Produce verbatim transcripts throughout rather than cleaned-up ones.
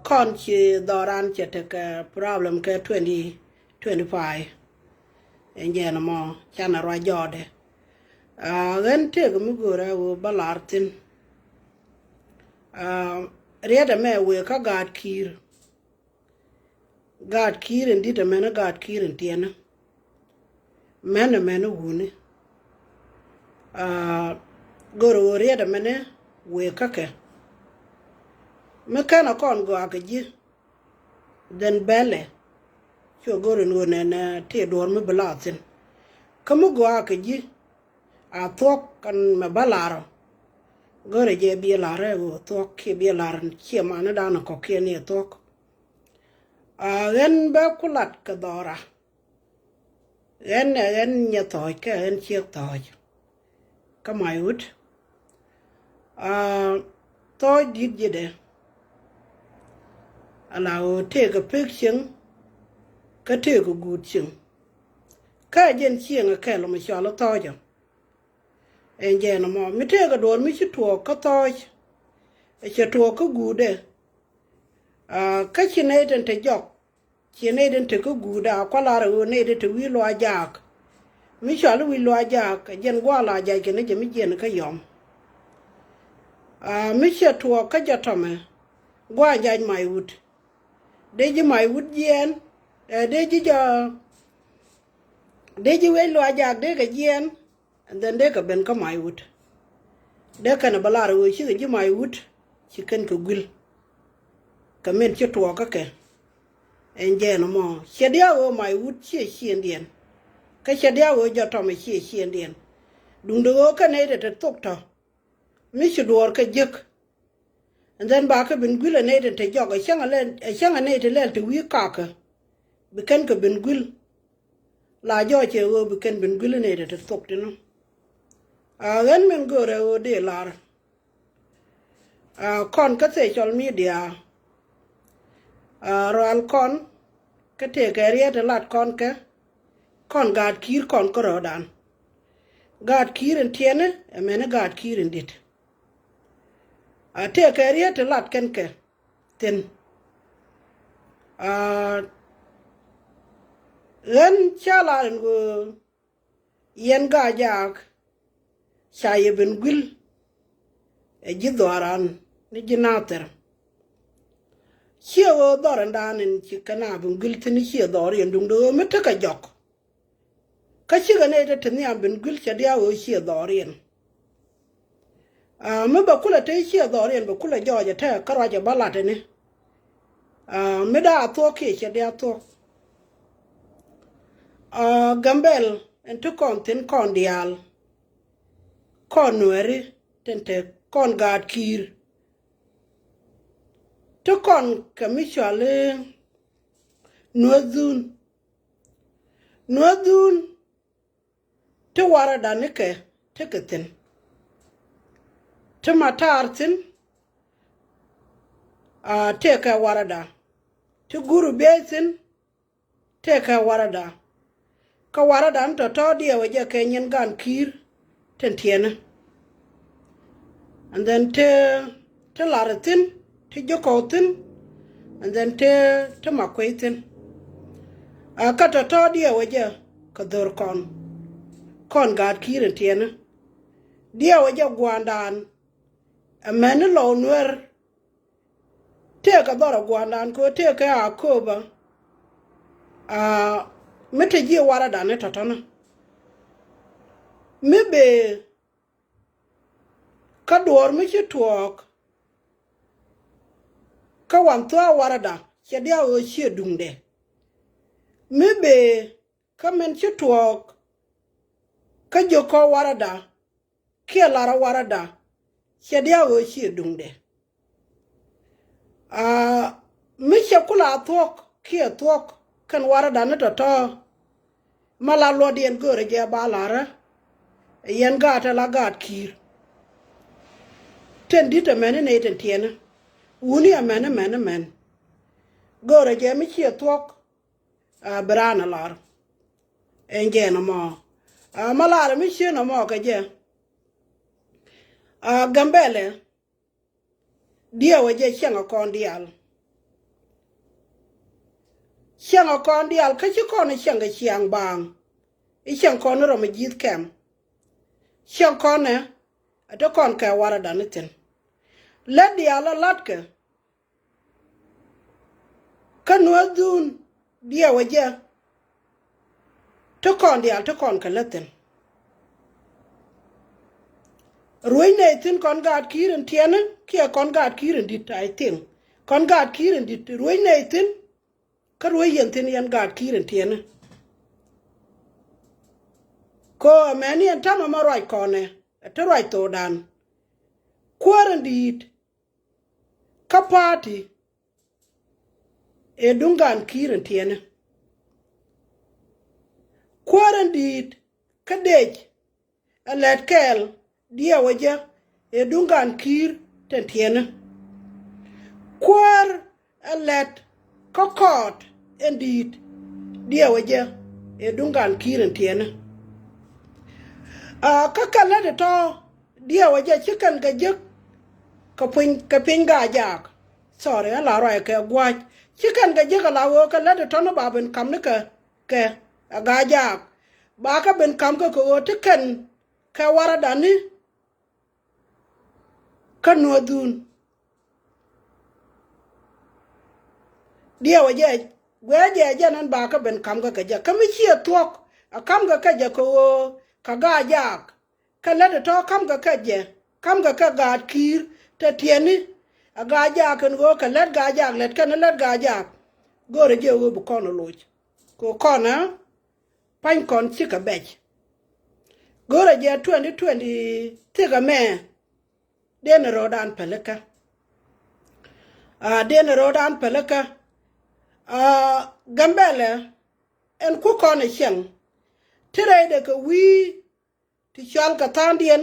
Kɔn ci dhɔran cɛ tekɛ problem kɛ twenty twenty-five. Ɛn jɛn ɛmɔ canɛ ruac jɔɔdɛ. Ɣän tëëkɛ mi go̱o̱rɛ ɣöö bä lar thi̱n. Riɛt ɛmɛ wëë kä gaat ki̱i̱r. Gaat ki̱i̱r in di̱t ɛmɛn ɛ gaat ki̱i̱r in tiɛnä. Mɛn ɛmɛn ɛ wuni. Go̱o̱rɛ ɣöö riɛt ɛmɛn ɛ wëë kä kɛ. Mi kɛn ɛ kɔn gɔaa kɛ ji̱. Then bɛlɛ. Cuɛ go̱r in ɣöö nɛn tëë duɔ̱ɔ̱r mi bi la thi̱n. Kä mi gɔaa kɛ ji̱. A thuɔ̱k kɛn mɛ bä larɔ. Go̱rɛ jɛ biɛ larɛ ɣöö thuɔ̱k kiɛ biɛ lar ciɛ manidan kɔ̱kiɛn iɛ thuɔ̱k. Ɣän bä ku lat kɛ dhɔra. Ɣän ɛ ɣän nyɛ thɔɔc kɛ ɣän ciek thɔɔc. Kä may wut. Thɔɔc di̱t ji̱dɛ. Ala ɣöö tëëkɛ pek cieŋ. Kä tëëkɛ guut cieŋ. Kä jɛn cieŋ ɛ kɛl ɔmɔ cɔal ɛ thɔɔcɔ. Ɛn jɛn ɔmɔ mi tëëkɛ duɔ̱ɔ̱r mi ci tuɔɔk kä thɔɔc. Ɛ cɛ tuɔɔk kä guutdɛ. Kä ci nɛy tin te jɔk. Ci nɛy tin te kä guutdɛ a kua̱ lar ɛ ɣöö nɛy tin te wi̱i̱ luaac jaak. Mi cɔal i̱ wi̱i̱ luaac jaak ɛ jɛn gua̱a̱ la jac kɛn ɛ jɛ mi jiɛn kä yɔm. Mi cɛ tuɔɔk kä jɛ tɔmɛ gua̱a̱ jac may wut. Dee ji̱ may wut jiɛɛn. Dee ji̱ jɔ dee ji̱ wec luaac jaak dee kɛ jiɛɛn. And then dee kɛ ben kä may wut. Dee kɛn ɛ bä lar ɛ ɣöö cikɛ ji̱ may wut ci kɛn kɛ guil. Kɛ min ci tuɔɔk kä kɛ. Ɛn jɛn ɛmɔ cɛ diaal ɣöö may wut ciɛ ciëndiɛn. Kä cɛ diaal ɣöö jɔt tɔmɛ ciɛ ciëndiɛn. Duundɛ ɣöö kä nɛy te te thok tɔ. Mi ci duɔɔr kɛ jiäk. And then ba kɛ ben guil ɛ nɛy te te jɔk ɛ cäŋ ɛ nɛy te lɛl te wi̱i̱ kakä. Bi kɛn kɛ ben guil. La jɔɔcɛ ɣöö bi kɛn ben guil ɛ nɛy te te thok ti nɔ. Ɣän min go̱o̱rɛ ɣöö dee lar. Kɔn kä social media. Rual kɔn kä tëëkɛ riet ɛ lat kɔn kɛ. Kɔn gaat ki̱i̱r kɔn kä rɔɔdan. Gaat ki̱i̱r in tiɛnä ɛmɛn ɛ gaat ki̱i̱r in di̱t. A tëëkɛ riet ɛ lat kɛn kɛ thi̱n. Ɣän ca lar in ɣöö yɛn gaat jaak ca yɛ ben guil. Ɛ ji̱ dhɔaran ni ji̱ nathɛr. Ciɛ ɣöö dhɔarandan in ci kɛn a ben guil thi̱n ciɛ dhɔriɛn duundɛ ɣöö mi tekɛ jɔk. Kä cikɛ nɛy te te nhiam ben guil cɛ diaal ɣöö ciɛ dhɔriɛn. Mi bɛ kulɛ te ciɛ dhɔriɛn bɛ kulɛ jɔɔc ɛ te kä ruacɛ bä lat ɛni. Mi daa thuɔ̱k kiɛ cɛ diaal thuɔ̱k. Gambɛl ɛn ti kɔn thi̱n kɔn diaal. Kɔn nuɛri tin te kɔn gaat ki̱i̱r. Ti kɔn kɛ mi cuali nuäth dhun. Nuäth dhun. Ti warada nikɛ tekɛ thi̱n. Ti matar thi̱n. Tëëkɛ warada. Ti guru biey thi̱n. Tëëkɛ warada. Kä warada ni tɔ̱tɔ̱ diɛwɛ jɛ kɛ nyin gan ki̱i̱r. Tin tiɛnä. And then ti ti lar thi̱n ti ji̱ kɔw thi̱n. And then ti ti ma kuey thi̱n. Kä tɔ̱tɔ̱ diɛwɛ jɛ kɛ dhör kɔn. Kɔn gaat ki̱i̱r in tiɛnä. Diɛwɛ jɛ gua̱a̱ndan. Ɛmɛn ni lɔw nuer. Tëëkɛ dhɔr a gua̱a̱ndan kɛ ɣöö tëëkɛ a kööbä. Mi te ji̱ waradan ni tɔ̱tɔ̱nä. Mi bëë kä duɔ̱ɔ̱r mi ci tuɔɔk. Kä wan thua̱a̱ warada cɛ diaal ɣöö ciɛ duŋdɛ. Mi bëë kä min ci tuɔɔk. Kä jiök kɔ warada kiɛ lar a warada cɛ diaal ɣöö ciɛ duŋdɛ. Mi cɛ kula thuɔ̱k kiɛ thuɔ̱k kɛn warada ni tɔ̱tɔ̱. Ma la luɔtdiɛn görɛ jɛ ba larä. Yɛn gaat ɛ la gaat ki̱i̱r. Tin di̱t ɛmɛn ni nɛy tin tiɛnä. Wuni ɛmɛn ɛmɛn ɛmɛn. Görɛ jɛ mi ciɛ thuɔ̱k. Bi raan a lar. Ɛn jɛ nɔmɔ. Ma lar mi cië nɔmɔ kɛ jɛ. Gambɛlɛ. Diɛwɛ jɛ cieŋ a kɔn diaal. Ciɛŋ ɛ kɔn diaal kä ci kɔn ɛ ciɛŋ kɛ ciaŋ baaŋ. I̱ ciɛŋ kɔn i̱ rɔm ɛ ji̱th kɛm. Ciɛŋ kɔn ɛ ɛ te kɔn kɛ waradan i̱ thi̱n. Lät diaal ɛ la̱tkɛ. Kä nuääth dhun diɛw ɛ jɛ. Te kɔn diaal te kɔn kɛ lät thi̱n. Ruec nɛy thi̱n kɔn gaat ki̱i̱r in tiɛni kiɛ kɔn gaat ki̱i̱r in di̱t, I think. Kɔn gaat ki̱i̱r in di̱t ruec nɛy thi̱n. Kä ruec yɛn thi̱n yɛn gaat ki̱i̱r in tiɛni. Ko ɛmɛni ɛn ta̱mɛ mɔ ruac kɔnɛ ɛ te ruac thokdan. Kuäär in di̱i̱t kä pa̱a̱ti ëë duŋ gaat ki̱i̱r in tiɛni. Kuäär in di̱i̱t kä dec ɛ lɛt kɛɛl diɛw ɛ jɛ ëë duŋ gaat ki̱i̱r tin tiɛni. Kuäär ɛ lɛt kä kɔɔt in di̱i̱t diɛw ɛ jɛ ëë duŋ gaat ki̱i̱r in tiɛni. Aa, kä kɛ lät ɛ tɔ̱ diɛw ɛ jɛ ci kɛn kɛ jek kɛ piny, kɛ piny Gaajaak. Sorry, ala ruac kɛ gua̱c. Ci kɛn kɛ jek ala ɣöö kɛ lät ɛ tɔ̱ ni ba ben ka̱m ni kɛ, kɛ ɛ Gaajaak. Ba kɛ ben ka̱m kɛ kɛ ɣöö ti kɛn kɛ waradani kä nuääth dhun. Diɛw ɛ jɛ, guɛ jɛ jɛn ɛn ba kɛ ben ka̱m kɛ kɛ jɛ. Kä mi ciɛ thuɔ̱k ɛ ka̱m kɛ kɛ jɛ kɛ ɣöö kɛ Gaajaak. Kä lät ɛ tɔ̱ ka̱m kɛ kɛ jɛ, ka̱m kɛ kɛ gaat ki̱i̱r te tiɛni. Ɛ Gaajaak kɛn ɣöö kɛ lät Gaajaak, lät kɛn lät Gaajaak. Go̱o̱rɛ jɛ ɣöö bi kɔn ɛ loc. Kɛ kɔn ɛ pa̱ny kɔn cikɛ bɛc. Go̱o̱rɛ jɛ twenty twenty thikɛ mɛ. Dee ni ro̱o̱dan pälikä. Aa, dee ni ro̱o̱dan pälikä. Aa, Gambɛlɛ ɛn ku kɔn ɛ cieŋ. Ti rɛydɛ kɛ wi̱i̱ ti cɔal kɛ tha̱a̱ŋdiɛn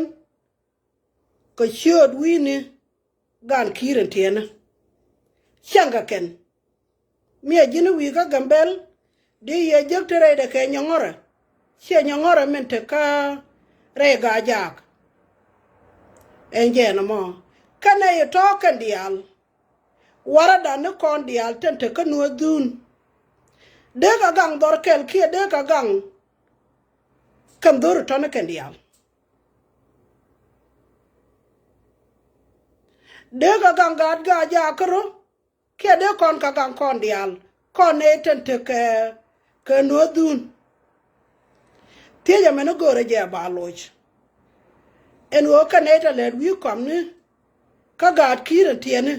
kɛ ciööt wi̱i̱ni gaat ki̱i̱r in tiɛni. Cieŋ kɛ kɛn. Miɛ ji̱n wi̱i̱ kä Gambɛl di yɛ jek ti rɛydɛ kɛ nyɔŋɔrɛ. Ciɛ nyɔŋɔrɛ min te kä rɛy Gaajaak. Ɛn jɛn ɛmɔ kɛnɛ i̱ tɔ̱ kɛn diaal. Waradan ni kɔn diaal tin te kä nuääth dhun. Dee kɛ gaŋ dhɔr kɛl kiɛ dee kɛ gaŋ kɛn dho̱r tɔ̱ ni kɛn diaal. Dee kɛ gaŋ gaat Gaajaak kärö kiɛ dee kɔn kɛ gaŋ kɔn diaal kɔn nɛy tin te kɛ, kɛ nuääth dhun. Thiec ɛmɛn i̱ go̱o̱rɛ jɛ ba loc. Ɛn ɣöö kɛ nɛy tɛ lät wi̱i̱ kɔmni kä gaat ki̱i̱r in tiɛni.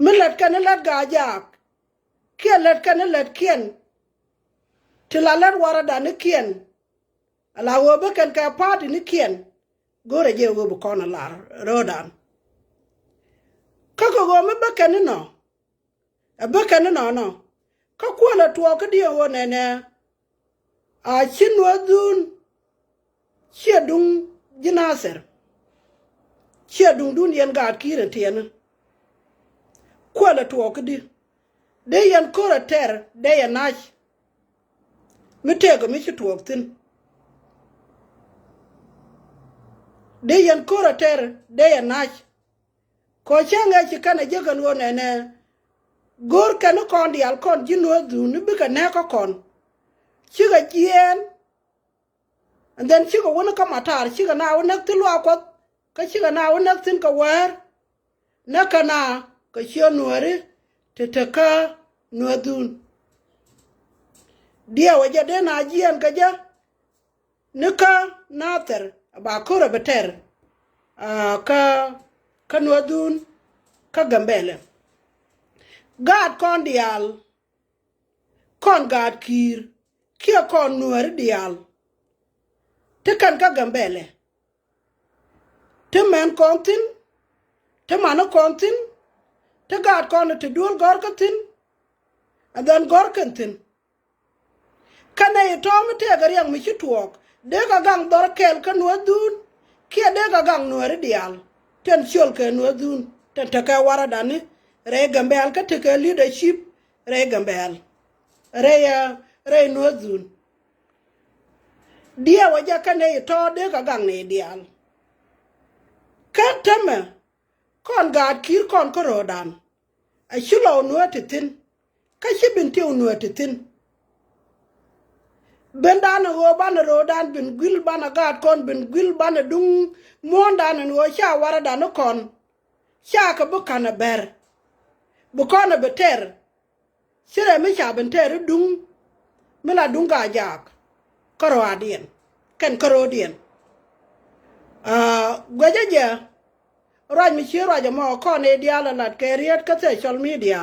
Mi lät kɛn i̱ lät Gaajaak kiɛ lät kɛn i̱ lätkiɛn. Ti la lät waradanikiɛn. Ala ɣöö bä kɛn kɛ pa̱a̱tinikiɛn. Go̱rɛ jɛ ɣöö bi kɔn a lar röödan. Kä kɛ ɣöö mi bä kɛn inɔ. Ɛ bä kɛn inɔ nɔ. Kä kuäär la tuɔɔk kä diɛ ɣöö nɛnɛ. A ci nuɔ̱th dhun. Ciɛ duŋ ji̱ Nathir. Ciɛ duŋdun yɛn gaat ki̱i̱r in tiɛni. Kuäär la tuɔɔk kä di. Dee yɛn ko̱r a tɛr dee yɛ nac. Mi tëëkɛ mi ci tuɔɔk thi̱n. Dee yɛn ko̱r a tɛr dee yɛ nac. Kɔ cäŋ ɛ ci kɛn a jek ɛn ɣöö nɛnɛ. Go̱o̱r kɛn kɔn diaal kɔn ji̱ nuɔ̱th dhun ni bikɛ nɛɛk kä kɔn. Cikɛ jiɛɛn. And then cikɛ wä ni kä matar, cikɛ na wä näk thi̱n luaak Kuɔth, kä cikɛ na wä näk thi̱n kɛ wäär. Näk kɛ na kɛ ciö nuääri ti te kä nuääth dhun. Diɛw ɛ jɛ dee na jiɛɛn kɛ jɛ. Ni kä Nathir ba ko̱r ɛ bi tɛr. Aa, kä, kä nuääth dhun kä Gambɛlɛ. Gaat kɔn diaal. Kɔn gaat ki̱i̱r kiɛ kɔn nuääri diaal. Ti kɛn kä Gambɛlɛ. Ti mɛn kɔn thi̱n. Ti mani kɔn thi̱n. Ti gaat kɔn ti duel gɔ̱r kä thi̱n. And then gɔ̱r kɛn thi̱n. Kɛnɛ i̱ tɔ̱ mi tëëkɛ riɛk mi ci tuɔɔk. Dee kɛ gaŋ dhɔr kɛɛl kä nuääth dhun. Kiɛ dee kɛ gaŋ nuääri diaal. Tin ciöl kɛ nuääth dhun. Tin tekɛ waradani. Rɛy Gambɛl kä tekɛ leadership. Rɛy Gambɛl. Rɛy, ɛ, rɛy nuääth dhun. Diɛw ɛ jɛ kɛnɛ i̱ tɔ̱ dee kɛ gaŋ ni diaal. Kä tämɛ. Kɔn gaat ki̱i̱r kɔn kä röödan. A ci lɔw nuääth ti thi̱n. kä ci Bentiu Nuäär te thi̱n. Bendan ɛ ɣöö banɛ röödan ben guil, banɛ gaat kɔn ben guil, banɛ duŋ muɔ̱ɔ̱ndan ɛn ɣöö ca waradan ni kɔn, ca kɛ bi ka̱n ɛ bɛr, bi kɔn ɛ bi tɛr. Ci rɛy mi ca ben tɛr i̱ duŋ mi la duŋ Gaajaak kä rɔaadiɛn kɛn kä rɔɔdiɛn. Aa, guɛcä jɛ ruac mi ci ruac ɛmɔ kɔn i̱ diaal ɛ lat kɛ riet kä social media.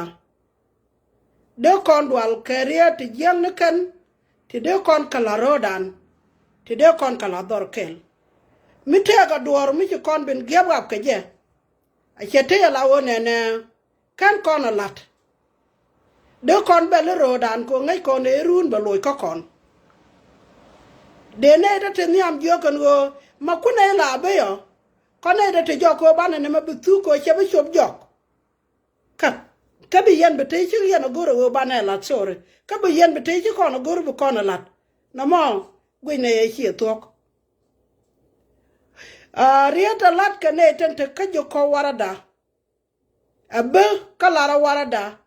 Dee kɔn dual kɛ riet ti jiäkni kɛn, ti dee kɔn kɛ la rɔɔdan, ti dee kɔn kɛ la dhɔr kɛl. Mi tëëkɛ duɔ̱ɔ̱r mi ci kɔn ben giɛp ɣap kɛ jɛ, a cɛ tëë la ɣöö nɛnɛ kɛn kɔn a la̱t. Dee kɔn bɛl i̱ röödan kɛ ŋäc kɔn ëë run bɛ loc kä kɔn. Dee nɛy te te nhiam jiök kɛn ɣöö ma kun nɛy la bi ɔ, kɔn nɛy te te jɔk kɛ ɣöö banɛ nɛmɛ bi thuk kɛ ɣöö cɛ bi cop jɔk. Kä, kä bi yɛn bi te ci yɛn a go̱r a ɣöö banɛ la̱t, sorry. Kä bi yɛn bi te ci kɔn a go̱r bi kɔn a la̱t. Nɔmɔ guic nɛ yɛ ciɛ thuɔ̱k. Aa, riet a la̱t kɛ nɛy ten te kä ji̱ kɔ warada. A bi kä lar a warada.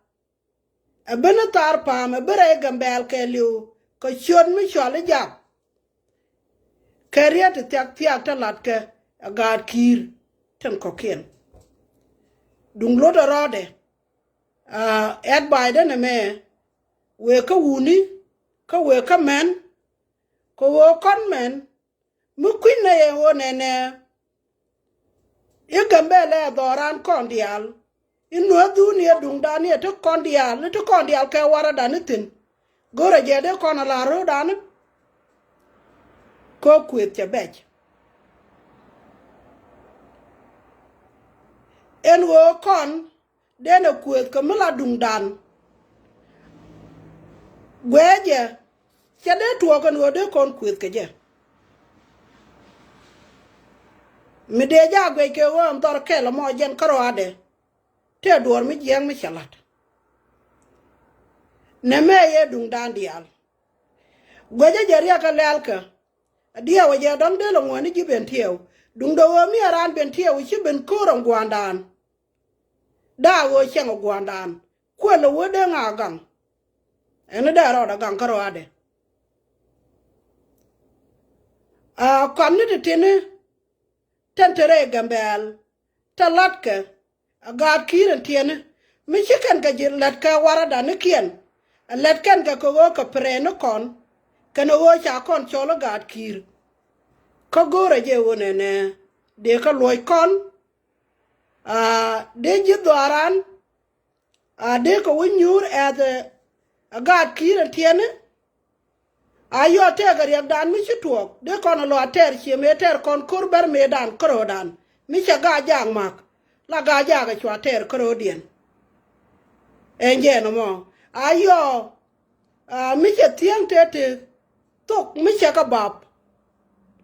A bi ni thar pa̱a̱m, a bi rɛy Gambɛl kɛɛliw kɛ ciöt mi cɔal i̱ jak. Kɛ riet ti thiak thiak te latkɛ a gaat ki̱i̱r tin kɔ̱kiɛn. Duŋ lot a rɔɔdɛ, aa, advice dɛ nɛmɛ, wëë kä wuni, kä wëë kä män, kɛ ɣöö kɔn män mi kui̱n nɛ yɛ ɣöö nɛnɛ i̱ Gambɛl ɛ dhɔran kɔn diaal. I̱ nuäth dhun i̱ ɛ duŋdan i̱ ɛ ti kɔn diaal, i̱ ti kɔn diaal kɛ waradan i̱ thi̱n. Go̱rɛ jɛ dee kɔn a la ro̱o̱dan i̱ kɛ kuëth cɛ bɛc. Ɛn ɣöö kɔn denɛ kuëth kɛ mi la duŋdan. Guɛɛ jɛ, cɛ dee tuɔɔk ɛn ɣöö dee kɔn kuëth kɛ jɛ. Mi dee jɛ a guɛc kɛ ɣöö ɛn dhɔr kɛl ɛmɔ jɛn kärɔaadɛ. Tëë duɔ̱ɔ̱r mi jiääk mi cɛ la̱t. Nɛmɛ yɛ duŋdan diaal. Guɛcä jɛ riɛk kä lɛ̈ɛ̈lkä. A diɛw a jɛ dɔ̱ŋ dee lɛ ŋuäni ji̱ Bentiu. Duŋdɛ ɣöö mi a raan Bentiu ci ben ko̱o̱r ɛn gua̱a̱ndan. Daa ɣöö cɛŋ ɛ gua̱a̱ndan. Kuël ɛ wee dee ŋa gaŋ. Ɛn ni dee rɔɔdɛ gaŋ kärɔaadɛ. A kɔm ni ti tini tɛn te rɛy Gambɛl te latkɛ. A gaat ki̱i̱r ɛn tiɛni mi ci kɛn kɛ ji̱ lät kɛ waradanikiɛn. A lät kɛn kɛ kɛ ɣöö kɛ pɛrɛɛni kɔn kɛn ɛ ɣöö ca kɔn cɔl ɛ gaat ki̱i̱r. Kä go̱o̱rɛ jɛ ɣöö nɛnɛ dee kä luɔc kɔn. Aa, dee ji̱ dhɔaran. Aa, dee kɛ wä nyuur ɛth ɛ gaat ki̱i̱r ɛn tiɛni. A yɔ tɛɛk a riɛkdan mi ci tuɔɔk dee kɔn a lɔ a tɛɛr cie mëë tɛɛr kɔn ko̱r bär mëëdan kärɔɔdan mi cɛ gaa jaak mak. La gaa jaak a cua tɛɛr kärɔɔdiɛn. Ɛn jɛ nɔmɔ a yɔ, aa, mi cɛ thiäŋ tëë tëë thok mi cɛ kä bap.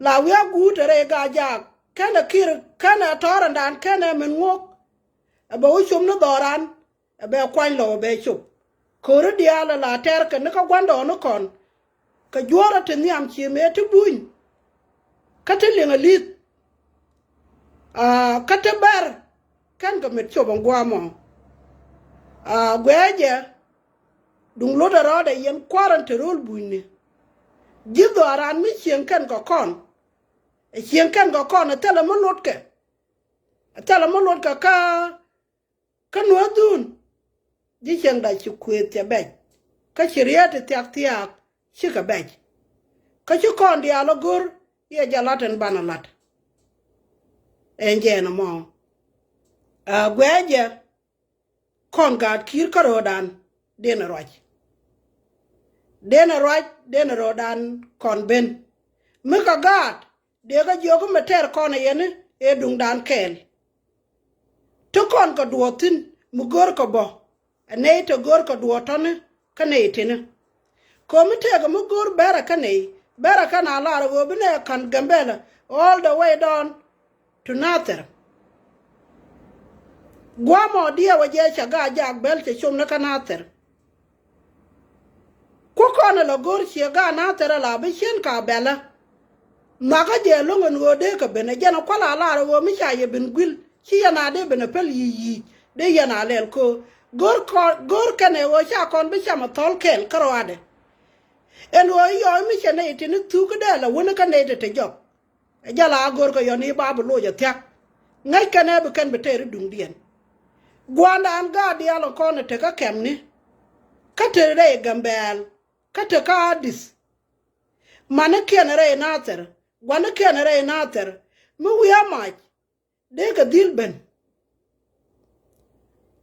La wiak guut a rɛy gaa jaak kɛn a kir kɛn a tɔɔrändan kɛn a min ŋuɔ̱k. A bɛ wä com ni dhɔran. A bɛ kuany lɔ bɛ cop. Ko̱ri diaal a la tɛr kɛ ni kä gua̱ndɔɔŋnikɔn. Kɛ juɔ̱ɔ̱rä ti nhiam ci mëë ti buny. Kä ti liŋ a li̱th. Aa, kä ti bɛr kɛn kɛ met cop ɛn gua̱a̱mɔ. Aa, guɛɛ jɛ duŋ lot a rɔɔdɛ yɛn kua̱r ɛn te ro̱l bunyni. Ji̱ dhɔaran mi cieŋ kɛn kɛ kɔn. Ɛ cieŋ kɛn kɛ kɔn ɛ thilɛ mi lotkɛ. Ɛ thilɛ mi lotkɛ kä Kä nuääthun ji̱ cieŋda ci kuëëth cɛ bɛc. Kä ci riet ti thiak thiaak cikɛ bɛc. Kä ci kɔn diaal ɛ go̱r yɛ jɛ lat ɛn banɛ lat. Ɛn jɛ ɛn ɛmɔ. Aa, guɛɛ jɛ kɔn gaat ki̱i̱r kärɔɔdan denɛ ruac. Denɛ ruac denɛ rɔɔdan kɔn ben. Mi kɛ gaat Dee kä jiök mi tɛr kɔn ɛ yɛn ɛ duŋdan kɛɛl. Ti kɔn kɛ duɔɔth thi̱n mi gör kɛ bɔ. Ɛ nɛy te gör kɛ duɔɔth tɔ̱ni kä nɛy tini. Komi tëëkɛ mi gör bɛrɛ kä nɛy bɛrɛ kä na lar ɛ ɣöö bi nɛ ka̱n Gambɛlɛ all the way down to Nathir. Guamɔ diɛw ɛ jɛ cɛ gaa jaak bɛl cɛ com ni kä Nathir. Ku kɔn ɛ la go̱r ciɛ gaat Nathir ɛ la bi cien ka bɛlä. Nhɔakä jɛ lo̱ŋ ɛn ɣöö dee kɛ ben ɛ jɛn ɛ kual a lar ɛ ɣöö mi ca yɛ ben guil ci yɛn a dee ben ɛ päl yic yic dee yɛn a lɛl köö. Go̱r kɔn, go̱r kɛn ɛ ɣöö ca kɔn bi cam a thɔl kɛɛl kä ruaadɛ. Ɛn ɣöö yɔɔy mi cɛ nɛy tin ni thuk kä dee la wun kä nɛy te te jɔk. Ɛ jɛ la go̱r kɛ yɔn i̱ ba bi loc a thia̱k. Ŋäc kɛn ɛ bi kɛn bi tɛɛr i̱ duŋdiɛn. Gua̱a̱ndan gaat diaal ɔ kɔn ɛ tekä kɛmni. Kä te rɛy Gambɛɛl. Kä tekä Adith. Manikiɛn rɛy Nathir. Guanikiɛn rɛy Nathir. Mi wi̱i̱ a mac. Dee kɛ dhil ben.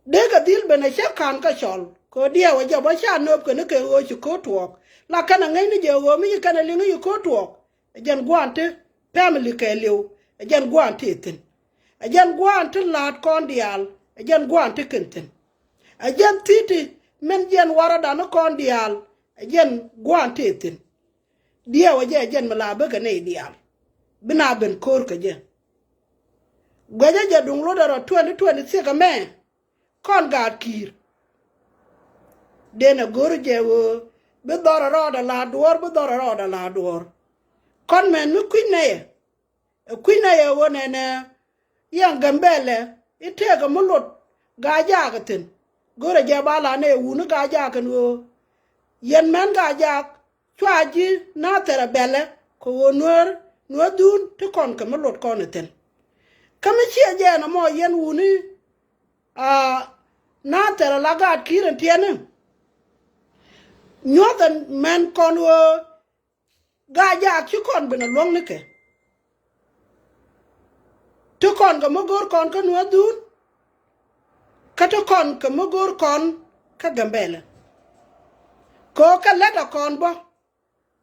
Dee kɛ dhil ben ɛ cä ka̱n kä cɔl kɛ ɣöö diɛɛw ɛ jɛ bä ca nööp kɛ ni kɛ ɣöö ci ko̱o̱t tuɔɔk. La kɛn ɛ ŋäcni jɛ ɣöö mi ci kɛn ɛ liŋi ci ko̱o̱t tuɔɔk. Ɛ jɛn gua̱a̱n ti family kɛɛliw. Ɛ jɛn gua̱a̱n ti thi̱n. Ɛ jɛn gua̱a̱n ti la̱a̱t kɔn diaal. Ɛ jɛn gua̱a̱n ti kɛn thi̱n. Ɛ jɛn thi̱ti min jɛn warädan kɔn diaal. Ɛ jɛn gua̱a̱n ti thi̱n. Diɛɛw ɛ jɛ ɛ jɛn mi la bäkɛ nɛy diaal. Bi na ben ko̱o̱r kɛ jɛ. Guɛcä jɛ duŋ lotdɛ rɔ twenty twenty-six ɛmɛ. Kɔn gaat ki̱i̱r. Denɛ go̱r jɛ ɣöö bi dhɔr ɛ rɔɔdɛ la duɔ̱ɔ̱r, bi dhɔr ɛ rɔɔdɛ la duɔ̱ɔ̱r. Kɔn mɛn mi kui̱c nɛyɛ. Ɛ kui̱c nɛyɛ ɣöö nɛnɛ. Yɛn Gambɛlɛ i̱ tëëkɛ mi lot Gaajaak ɛ thi̱n. Go̱rɛ jɛ ba la nɛy wuni Gaajaak kɛn ɣöö yɛn mɛn Gaajaak cua ji̱ Nathir ɛ bɛlɛ kɛ ɣöö Nuäär, Nuäär dhun ti kɔn kɛ mi lot kɔn ɛ thi̱n. Kä mi ciɛ jɛ ɛn ɛmɔ yɛn wuni, aa, Nathir ɛ la gaat ki̱i̱r ɛn tiɛni. Nyuɔ̱th ɛn mɛn kɔn ɣöö Gaajaak ci kɔn ben a luäŋnikɛ. Ti kɔn kɛ mi go̱o̱r kɔn kä Nuäär dhun. Kä ti kɔn kɛ mi go̱o̱r kɔn kä Gambɛlɛ. Kɛ ɣöö kɛ lät a kɔn bä.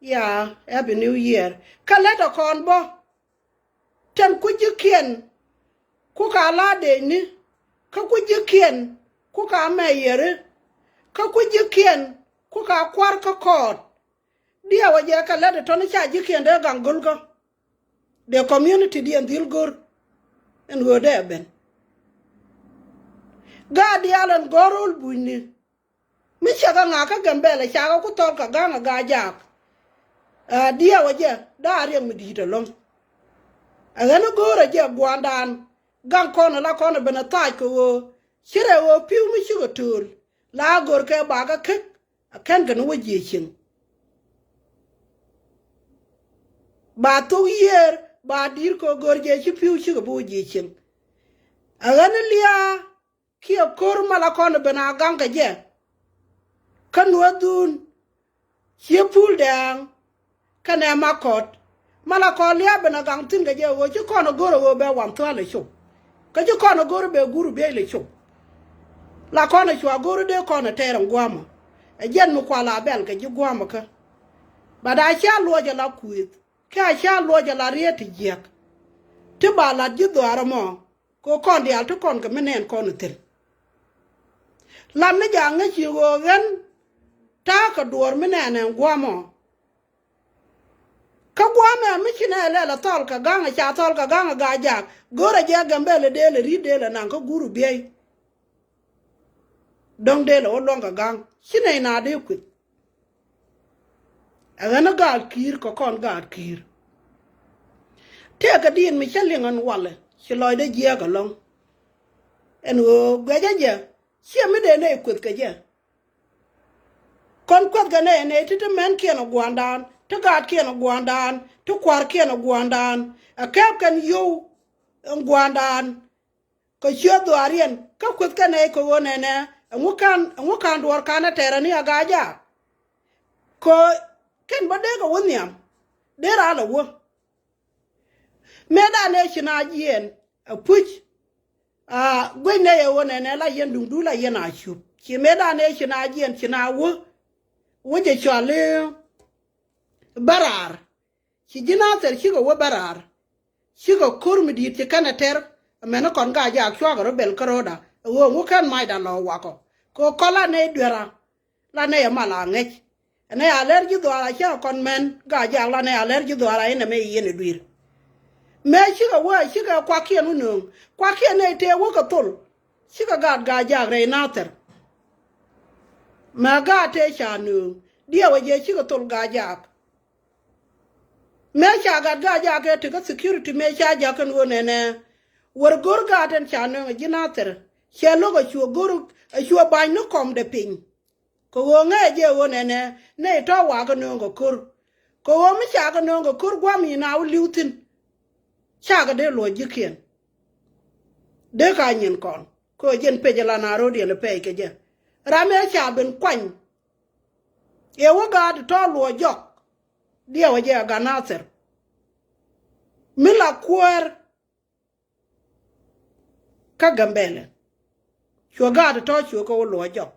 Ya, Happy New Year. Kɛ lät a kɔn bä. Tɛn ku ji̱kiɛn ku ka la dee ni. Kä ku ji̱kiɛn ku ka mɛ yeri. Kä ku ji̱kiɛn ku ka kuar kä kɔɔt. Diɛw a jɛ kɛ lät tɔni ca ji̱kiɛn dee gaŋ go̱lkä. Dee community diɛn dhil go̱r. Ɛn ɣöö dee ben. Gaat diaal ɛn gɔ̱r ro̱l bunyni. Mi cɛ kɛ ŋa̱k kä Gambɛlɛ ca kɛ ku thɔl kɛ ga̱ŋ a Gaajaak. Ɛ diɛw a jɛ da̱a̱ riɛk mi di̱i̱t ɛlɔ̱ŋ. Ɛ ɣän i̱ go̱o̱r a jɛ gua̱a̱ndan. Gaŋ kɔn ala kɔn a ben a thac kɛ ɣöö ci rɛ ɣöö pi̱w mi cikɛ tööl la a gör kɛ bakɛ käk. A kɛn kɛ ni wä jiɛ cieŋ. Ba thok yiëër ba di̱i̱r kɛ ɣöö gör jɛ ci pi̱w cikɛ bi wä jiɛ cieŋ. A ɣän i̱ lia̱a̱ kiɛ ko̱r mal a kɔn a ben a gaŋ kɛ jɛ. Kä Nuäär dhun. Ciɛ Pul Dɛɛŋ kɛnɛ Makɔt. Mal a kɔn lia̱a̱ ben a gaŋ thi̱n kɛ jɛ ɣöö ci kɔn a go̱r a ɣöö bɛ wan thua̱a̱l a cop. Kä ci kɔn a go̱r bɛ guur biey lɛ cop. La kɔn a cua go̱r dee kɔn a tɛɛr ɛn gua̱a̱mä. Ɛ jɛn mi kua la bɛl kɛ ji̱ gua̱a̱mä kä. Bat a cia luɔc a la kuëëth kiɛ a cia luɔc a la riet ti jiäk. Ti ba lat ji̱ dhuaar ɛmɔ. Kɛ kɔn diaal ti kɔn kɛ mi nɛn kɔn thil. Lam ni ja̱a̱ŋ ŋäc ci ɣöö ɣän ta̱a̱ kɛ duɔ̱ɔ̱r mi nɛn ɛn gua̱a̱mɔ. Kä gua̱a̱mɛ mi ci nɛ lɛl a thɔl kɛ ga̱ŋ a ca thɔl kɛ ga̱ŋ a Gaajaak. Go̱rɛ jɛ Gambɛlɛ dee lɛ ri̱t dee lɛ naŋ kä guur biey. Dɔ̱ŋ dee lɛ wä luɔ̱ŋ kɛ ga̱ŋ ci nɛy na dee kueth. Ɛ ɣän i̱ gaat ki̱i̱r kɛ kɔn gaat ki̱i̱r. Tëëkɛ di̱i̱n mi cä liŋ ɛn walɛ ci lɔcdɛ jiääk ɛlɔ̱ŋ. Ɛn ɣöö guɛcä jɛ ciɛ mi dee nɛy kueth kɛ jɛ. Kɔn kueth kɛ nɛy nɛy ti ti mɛnkiɛn ɛ gua̱a̱ndan ti gaatkiɛn ɛ gua̱a̱ndan ti kua̱rkiɛn ɛ gua̱a̱ndan. Ɛ kɛɛp kɛn yio̱w ɛn gua̱a̱ndan. Kɛ ciöt dhuaariɛn kä kueth kɛn ɛ kɛ ɣöö nɛnɛ ɛŋu ka̱n, ɛŋu ka̱n duɔ̱ɔ̱r ka̱n ɛ tɛɛrɛ ni a Gaajaak. Kɛ kɛn bä dee kɛ wä nhiam dee raan ɛ wä. Mëëdan ɛ ci na jiɛɛn ɛ puc. Aa, guec nɛ yɛ ɣöö nɛnɛ la yɛn duŋdu la yɛn a cup ci mëëdan ɛ ci na jiɛɛn ci na wä. Wä jɛ cɔal i̱ bä raar. Ci ji̱ Nathir cikɛ wä bä raar. Cikɛ ko̱r mi di̱i̱t ci kɛn ɛ tɛr. Ɛmɛn ni kɔn Gaajaak cuakɛ rɔ bɛl kä ro̱da ɛ ɣöö ŋu kɛn macda lɔ wakɔ. Kɛ ɣöö kɔn la nɛy dueera la nɛy ɛ mal a ŋäc. Ɛ nɛy a lɛr ji̱ dhuaar a cä kɔn mɛn Gaajaak la nɛy a lɛr ji̱ dhuaar a inɛ mɛ yɛn ɛ dui̱r. Mëë cikɛ wä cikɛ kuakiɛn wä nööŋ. Kuakiɛn nɛy tëë wä kɛ thol. Cikɛ gaat Gaajaak rɛy Nathir. Mɛ gaat tëë ca nööŋ diɛw ɛ jɛ cikɛ thol Gaajaak. Mëë ca gat Gaajaak kɛ tekä security mëë ca ja̱k kɛn ɣöö nɛnɛ. Wär go̱r gaat ɛn ca nööŋ ɛ ji̱ Nathir. Cɛ lo̱k a cuɛ go̱r, a cuɛ ba̱ny ni kɔmdɛ piny. Kɛ ɣöö ŋäcɛ jɛ ɣöö nɛnɛ nɛy tɔ̱ wakä nööŋ kɛ ko̱r. Kɛ ɣöö mi cakɛ nööŋ kɛ ko̱r gua̱a̱m in a wä li̱w thi̱n. Cakɛ dee luɔ̱c ji̱kiɛn. Dee ka nyin kɔn kɛ ɣöö jɛn pec ala na ro̱diɛn pɛc kɛ jɛ. Ram ëë ca ben kuany. Ëë wä gaat tɔ̱ luɔ̱c jɔk. Diɛwä jɛ a Ganathir mi la kuäär kä Gambɛlɛ. Cuɛ gaat tɔ̱ cuɛ kɛ wä luɔ̱c jɔk.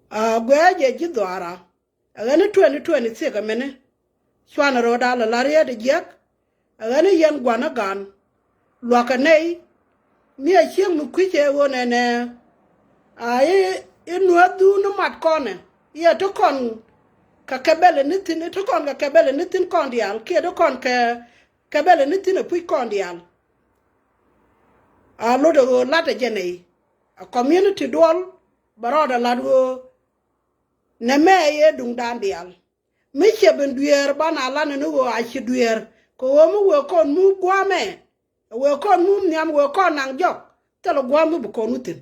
A guɛ̈ɛ̈ jɛ ji̱ dhuaara. A ɣän i̱ twenty twenty-six ɛmɛni. Cuanɛ ro̱o̱da lɛ la riet jiäk. A ɣän i̱ yɛn gua̱n i̱ gan luakä nɛy. Mi a cieŋ mi kui̱c ɛ ɣöö nɛnɛ. A i̱, i̱ nuääth dhun i̱ mat kɔnɛ. I̱ ɛ ti kɔn kɛ kɛbɛlɛ ni thi̱n, i̱ ti kɔn kɛ kɛbɛlɛ ni thi̱n kɔn diaal kiɛ ti kɔn kɛ kɛbɛlɛ ni thi̱n ɛ puc kɔn diaal. A lot ɛ ɣöö lat ɛ jɛ nɛy. A community duɔl bɛ rɔɔdɛ lat ɣöö nɛmɛ ɛ yɛ duŋdan diaal. Mi cɛ ben dueer banɛ a lanɛ ni ɣöö a ci dueer kɛ ɣöö mi wëë kɔn mup gua̱a̱mɛ. Wëë kɔn mup nhiam wëë kɔn naŋ jɔk thilɛ gua̱a̱m mi bi kɔn wä thi̱n.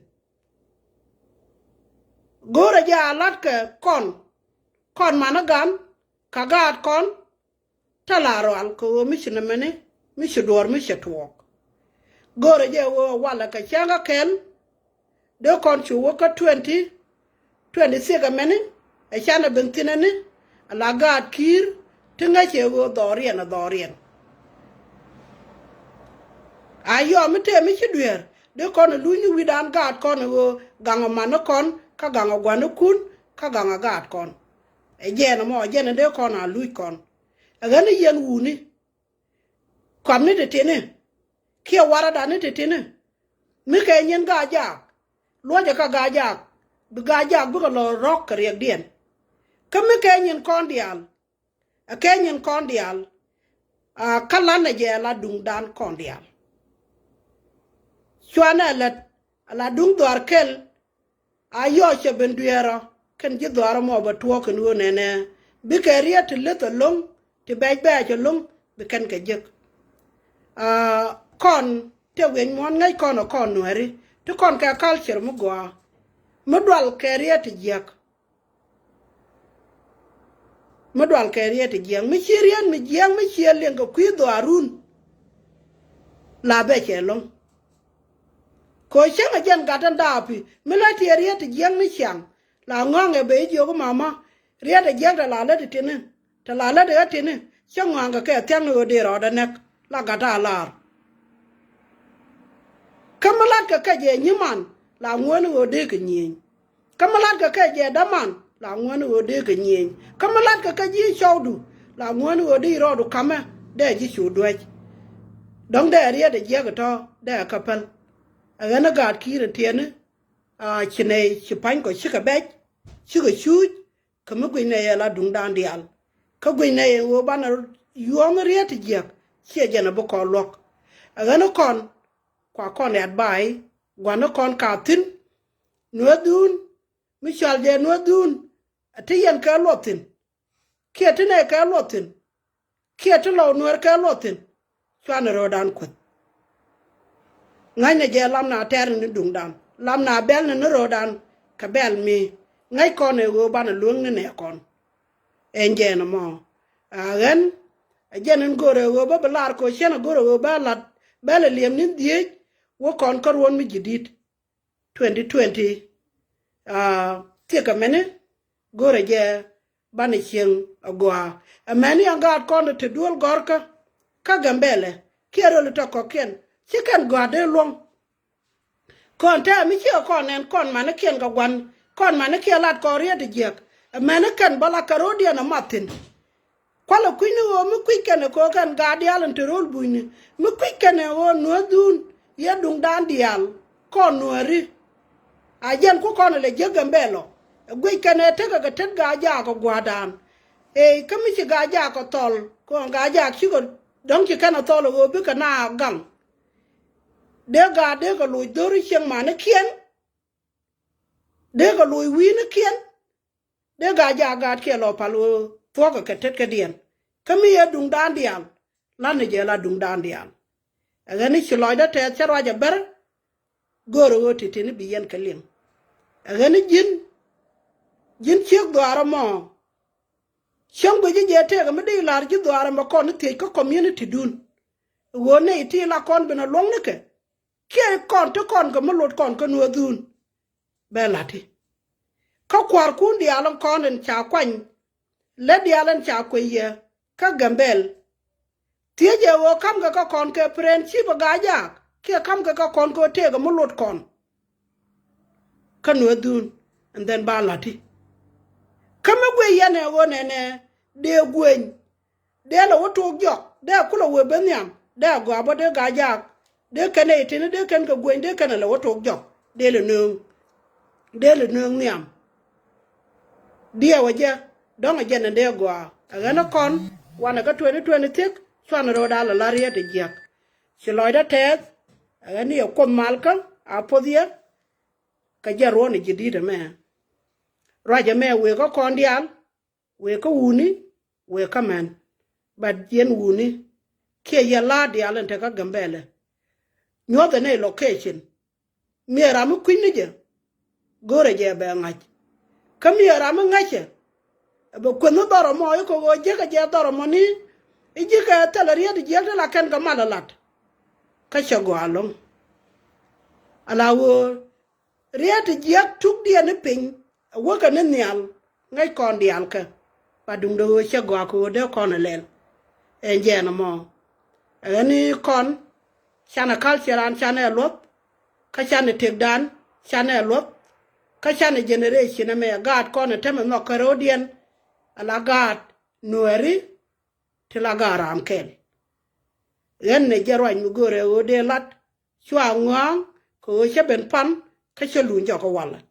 Go̱o̱rɛ jɛ a la̱tkɛ kɔn, kɔn man i̱ gan, kä gaat kɔn, Tɛ̈ la rual kɛ ɣöö mi ci nɛmɛni, mi ci duɔ̱ɔ̱r mi cɛ tuɔɔk. Go̱o̱rɛ jɛ ɣöö walɛ kɛ cäŋ kä kɛl. Dee kɔn cu wä kä twenty twenty-six ɛmɛni, ɛ canɛ ben thi̱n ɛni, ala gaat ki̱i̱r, ti ŋäc cɛ ɣöö dhɔriɛn ɛ dhɔriɛn. A yɔm mi tëë mi ci dueer, dee kɔn ɛ lunyni wi̱dan gaat kɔn ɛ ɣöö gaŋ ɛ man ni kɔn, kä gaŋ ɛ gua̱n ni kun, kä gaŋ ɛ gaat kɔn. Ɛ jɛn ɛmɔ, ɛ jɛn ɛ dee kɔn a luc kɔn. Ɛ ɣän ni yɛn wuni. Kɔamni ti̱ti̱ni. Kiɛ warädani ti̱ti̱ni. Mi kɛ nyin gaa jaak. Luɔcɛ kä gaa jaak. Bi gaa jaak bikɛ lɔ rɔ̱k kɛ riɛkdiɛn. Kä mi kɛ nyin kɔn diaal. Ɛ kɛ nyin kɔn diaal. A kä lanɛ jɛ la duŋdan kɔn diaal. Cuanɛ lät. A la duŋ dhuaar kɛl. A yɔɔc cɛ ben dueerɔ kɛn ji̱ dhɔaarä mɔ bɛ tuɔɔk kɛn ɣöö nɛnɛ bikɛ riet ti leth ɛlɔ̱ŋ ti bɛc bɛɛc ɛlɔ̱ŋ bi kɛn kɛ jek. A kɔn tëë wieny muɔ̱ɔ̱n ŋäc kɔn ɛ kɔn nuääri ti kɔn kɛ culture mi gɔaa mi dual kɛ riet ti jiäk. Mi dual kɛ riet ti jiäk mi ci riet mi jiäk mi ci ɛ liɛŋ kɛ kui̱ dhɔaarun. La bɛ cɛ ɛlɔ̱ŋ. Kɛ cäŋ ɛ jɛn gat ɛn daapä mi la tiɛɛr riet ti jiäk ni ciaŋ. La ŋɔ̱ŋ ɛ ben jiök mama riet ɛ jiäk tɛ la lät ɛ ti̱ni. Tɛ la lät ɛ ti̱ni cä ŋɔ̱a̱ŋ kɛ kɛ thia̱ŋ ni ɣöö dee rɔɔdɛ nɛk la gat a laar. Kä mi latkɛ kɛ jɛ nyiman la ŋuäär ni ɣöö dee kɛ nyieny. Kä mi latkɛ kɛ jɛ däman la ŋuäär ni ɣöö dee kɛ nyieny. Kä mi latkɛ kɛ ji̱ cɔwdu la ŋuäär ni ɣöö dee rɔɔdu ka̱mɛ dee ji̱ cu duäc. Dɔ̱ŋ dee riet ɛ jiäk ɛ tɔ̱ dee kä päl. Ɛ ɣän ɛ gaat ki̱i̱r ɛ tiɛni. A ci nɛy ci pa̱nykɔ cikɛ bɛc cikɛ cuuc. Kä mi guic nɛy ɛ la duŋdan diaal. Kä guic nɛy ɛ ɣöö banɛ yuɔ̱ɔ̱ŋ riet ti jiäk ciɛ jɛn ɛ bi kɔn luɔ̱k. Ɛ ɣän ɛ kɔn kua kɔn ɛ advice gua̱n ɛ kɔn ka thi̱n. Nuääthun mi cɔal jɛ nuääthun ɛ ti yɛn kɛ luɔth thi̱n. Kiɛ ti nɛy kɛ luɔth thi̱n. Kiɛ ti lɔw nuäär kɛ luɔth thi̱n. Cuanɛ ro̱o̱dan kueth. Ŋa̱cnɛ jɛ lamna tɛr ni duŋdan lamna bɛlnɛ ni ro̱o̱dan. Kɛ bɛl mi ŋäc kɔn ɛ ɣöö banɛ lueŋni nɛ kɔn. Ɛn jɛn ɛmɔ a ɣän. A jɛn ɛn go̱r ɛ ɣöö bä bi lar kɛ ɣöö ciɛn a go̱r ɛ ɣöö bä lat bɛl ɛ liɛm ni dhiec. Wä kɔn kä ruɔ̱n mi ji̱ di̱t. Twenty twenty. A thiek ɛmɛni go̱rɛ jɛ banɛ cieŋ agɔaa. Ɛmɛni ɛn gaat kɔn te duel gɔ̱rkä kä Gambɛlɛ kiɛ röl tɔ kɔ̱kiɛn ci kɛn gɔ̱a̱r dee luɔ̱ŋ. Kɔn tɛɛ mi ciɛ kɔn ɛn kɔn manikiɛn kɛ gua̱n kɔn manikiɛ lat kɔn riet ti jiäk. Ɛmɛni kɛn bä la kɛ ro̱diɛn ɛ mathin. Kualɛ kui̱ni ɣöö mi kui̱c kɛnɛ kɛ ɣöö kɛn gaat diaal in te ro̱l bunyni mi kui̱c kɛnɛ ɣöö nuääthun yɛ duŋdan diaal. Kɔn nuääri a jɛn ku kɔn lɛ jiäk Gambɛlɔ. Ɛ guic kɛnɛ tekɛ kɛ tet gaa jaak kɛ gua̱a̱rdan. Ëë kä mi ci gaa jaak kɛ thɔl kɔn gaa jaak cikɛ dɔ̱ŋ ci kɛn ɛ thɔl ɛ ɣöö bikɛ na gaŋ. Dee gaa dee kɛ loc dho̱ri cieŋ manikiɛn. Dee kɛ loc wi̱i̱nikiɛn. Dee gaa jaak gaat kiɛ lɔ pal ɣöö thuɔ̱kɛ kɛ tetkädiɛn. Kä mi yɛ duŋdan diaal. La̱t ni jɛ la duŋdan diaal. Ɛ ɣän ni ci lɔcdä tɛth cä ruac ɛ bär. Go̱o̱rä ɣöö ti̱ti̱ni bi yɛn kɛ liŋ. Ɛ ɣän ji̱n, ji̱n ciek dhuaar ɛmɔ. Cäŋ guic ji̱ jɛ tëëk mi dee la̱r ji̱ dhuaar ɛmɛ kɔn ni thiec kä community dun. Ɣöö nɛy ti la kɔn ben a luɔ̱ŋnikɛ kiɛ kɔn ti kɔn kɛ mi lot kɔn kä nuɔ̱ɔ̱dhun. Bɛ la̱t i̱ kä kua̱rkun diaal in kɔn in ca kuany. Lät diaal in ca kuec yɛ kä Gambɛl. Thiecɛ ɣöö ka̱mkɛ kä kɔn kɛ pren cipɛ Gaajaak kiɛ ka̱mkɛ kä kɔn kɛ ɣöö tëëkɛ mi luɔt kɔn. Kä nuɛ dhun and then ba la̱t i̱ kä mi guic yɛn ɛ ɣöö nɛnɛ dee gueny. Dee lɛ wä tok jɔk dee kulɛ wee ben nhiam dee gɔaa bä dee Gaajaak. Dee kɛn ɛ itini dee kɛn kɛ gueny dee kɛn ɛ lɛ wä tok jɔk dee lɛ nööŋ. Dee lɛ nööŋ nhiam. Diɛw ɛ jɛ dɔ̱ŋ ɛ jɛn ɛ dee gɔaa ɛ ɣän ɛ kɔn wanɛ kä twenty twenty six. Cuanɛ ro̱o̱da lɛ la riet ɛ jiäk. Ci lɔcdä tɛɛth ɛ ɣän i̱ ɛ kuoth malkä a poth yɛ. Kɛ jɛ ruɔ̱n ɛ ji̱ di̱t ɛmɛ ruac ɛmɛ wëë kä kɔn diaal. Wëë kä wuni wëë kä män. But yɛn wuni kiɛ yɛn la̱a̱t diaal in te kä Gambɛlɛ. Nyuɔ̱th ɛn ɛ location. Miɛ ram mi kui̱ny ni jɛ go̱rɛ jɛ bɛ ŋa̱c. Kä miɛ ram mi ŋa̱cɛ ɛ bɛ kueth ni dhɔr ɛmɔ i̱ kɛ ɣöö jiäkɛ jɛ dhɔr ɛmɔ ni i̱ ji̱kɛ thilɛ riet i̱ jiäk ti la kɛn kɛ mal ɛ lat. Kä cɛ gɔaa ɛlɔ̱ŋ. Ala ɣöö riet i̱ jiäk tukdiɛn ni piny ɛ wäkɛ ni nhial. Ŋäc kɔn diaal kɛ ba duŋdɛ ɣöö cɛ gɔaa kɛ ɣöö dee kɔn ɛ lɛl. Ɛn jɛɛn ɛmɔ ɛ ɣän i̱ kɔn canɛ culture an canɛ luɔth. Kä canɛ tëkdan canɛ luɔth. Kä canɛ generation ɛmɛ gaat kɔn ɛ temɛ nhɔk kä ro̱o̱diɛn. Ala gaat nuɛɛri ti la gaat ram kɛl. Ɣän nɛ jɛ ruac mi go̱o̱rɛ ɣöö dee lat cua ŋɔ̱a̱ŋ kɛ ɣöö cä ben pan kä cä luny jɔk kä walɛ.